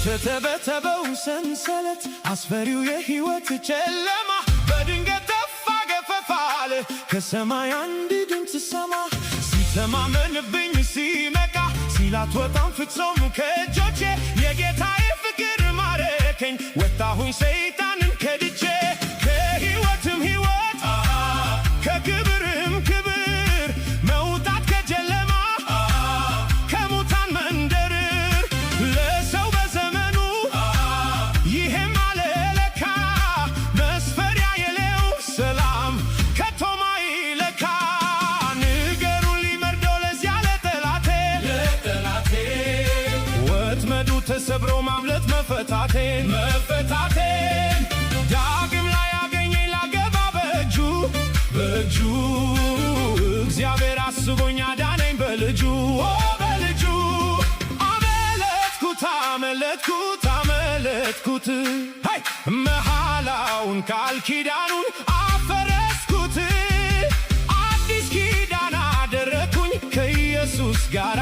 የተተበተበው ሰንሰለት፣ አስፈሪው የሕይወት ጨለማ በድንገት ጠፋ፣ ገፈፍ አለ። ከሰማይ አንድ ድምፅ ሰማ፣ ሲተማመንብኝ ሲመካ፣ ሲል አትወጣም ፍጹም ከእጆቼ። የጌታዬ ፍቅር ማረከኝ፣ ወጣሁኝ ሰይጣንን ከድቼ። ከሕይወትም ሕይወት፣ ከክብርም ክብር፣ መውጣት ከጨለማ፣ ከሙታን መንደር። ለሰው በዘመኑ ይሄም አለ ለካ፣ መስፈሪያ የሌለው ሰላም ከቶ ማይለካ። ንገሩልኝ መርዶ ለዚያ ለጠላቴ፣ ለጠላቴ፣ ወጥመዱ ተሰብሮ ማምለጥ መፈታቴን፣ መፈታቴን። ዳግም ላያገኘኝ ላገባ በእጁ፣ በእጁ። እግዚአብሔር አስቦኝ አዳነኝ በልጁ፣ ኦ በልጁ። አመለጥኩት፣ አመለጥኩት፣ አመለጥኩት፣ ሃይ፣ መሐላውን ቃል ኪዳኑን አፈረስኩት። አዲስ ኪዳን አደረግኩኝ ከኢየሱስ ጋራ።